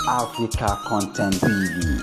Africa Content TV.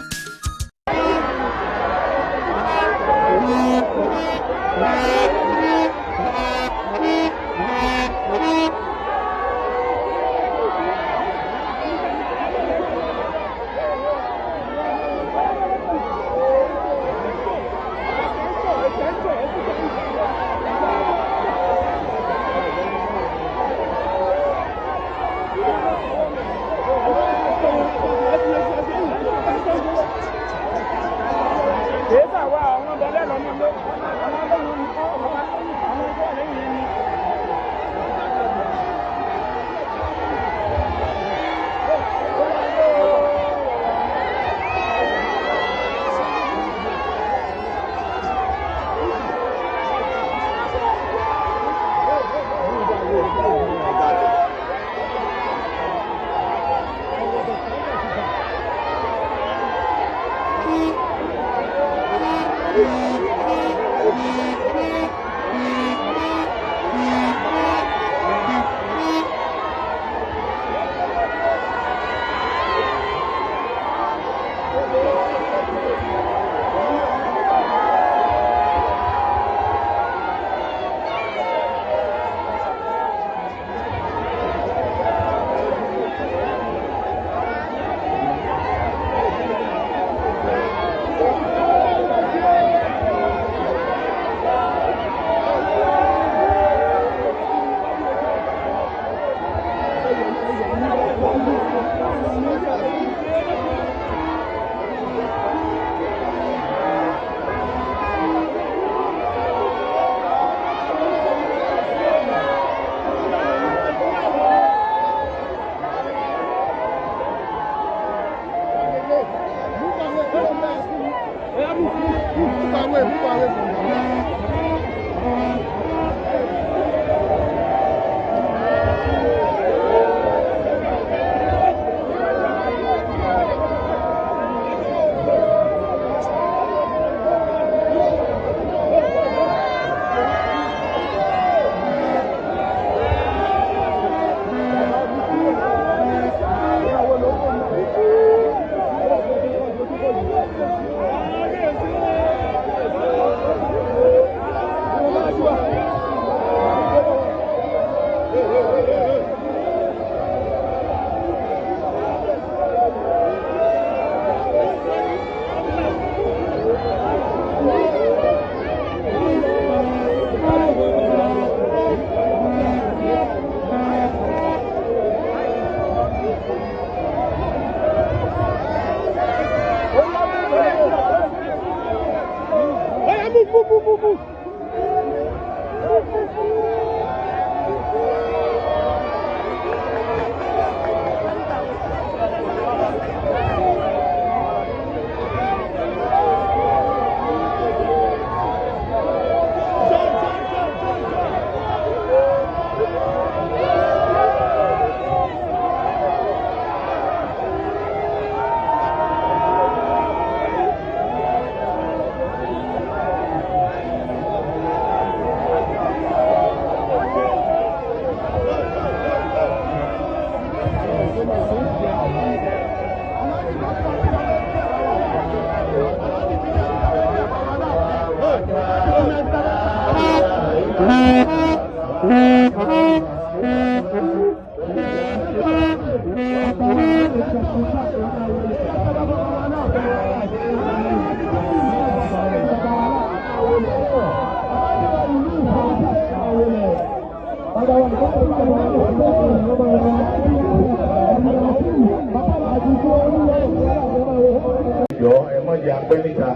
Jọ ẹ mọ jẹ apẹ níta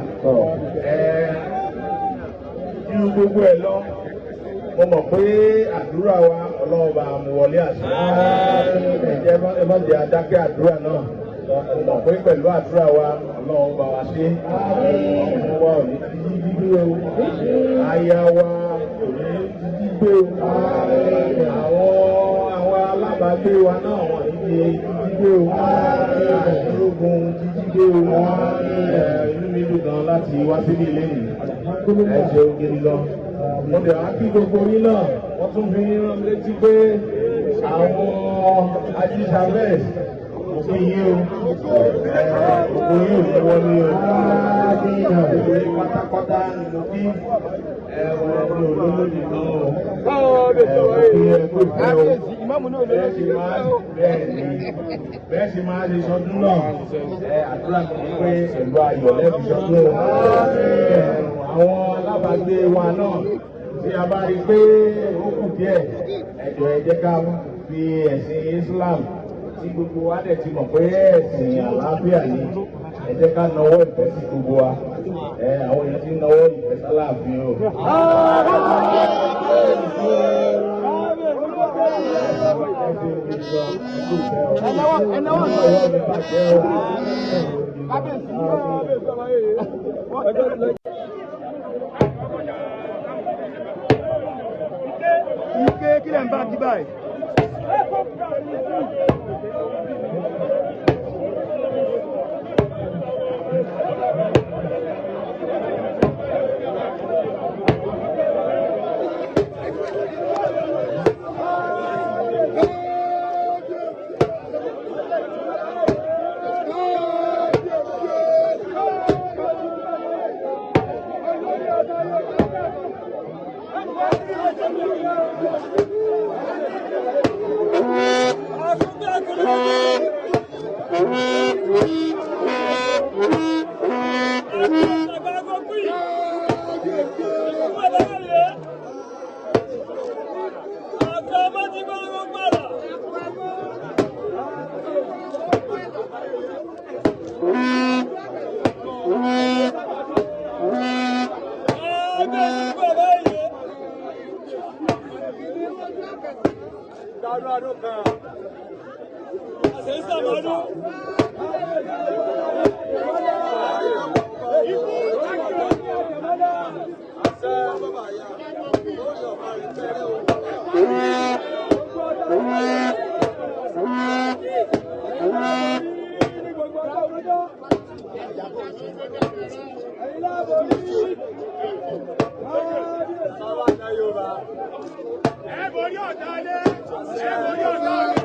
ẹ ju gbogbo ẹ lọ. Mo mọ̀ pé àdúrà wa, Ọlọ́run bá mú wọlé àṣẹ. Ẹ má jẹ adákẹ́ àdúrà náà. Mo mọ̀ pé pẹ̀lú àdúrà wa, Ọlọ́run bá wa ṣe. Ọmọ wa ò ní jí gbígbé o, aya wa ò ní jí gbígbé o, àwọn alábàágbé wa náà wọ́n ní jí gbígbé o, ológun jíjí gbé o. Inú mi dùn gan láti wá síbí lẹ́yìn. Ẹ ṣeun gidi gan. Mo dẹ̀ wá kí gbogbo yín náà. Wọ́n tún fi rán mi létí pé àwọn ajísàbẹ̀s Mo kí yín o. Òkú yín ò ní wọlé o. Gbogbo yín pátápátá ni mo kí. Wọ́n ní olólùdì náà o. Mo kí ẹ kú ìfẹ́ o. Bẹ́ẹ̀ sì máa ṣe sọdún náà. Àdúrà mi ni pé pẹ̀lú ayọ̀ lẹ́bi sọdún o. Àwọn alábàágbé wa náà tí a bá rí i pé ó kù díẹ̀, ẹ jọ̀ọ́ ẹ jẹ́ ká fi ẹ̀sìn Islam tí gbogbo wa dẹ̀ ti mọ̀ pé ẹ̀sìn àlàáfíà ni, ẹ jẹ́ ká nawọ́ ìfẹ́ sí gbogbo wa. Àwọn èèyàn ti nawọ́ ìfẹ́ sáláàfin o. Ike kílẹ̀ ń bá kí báyìí. Ẹ borí ọ̀tá ilé, ẹ borí ọ̀tá.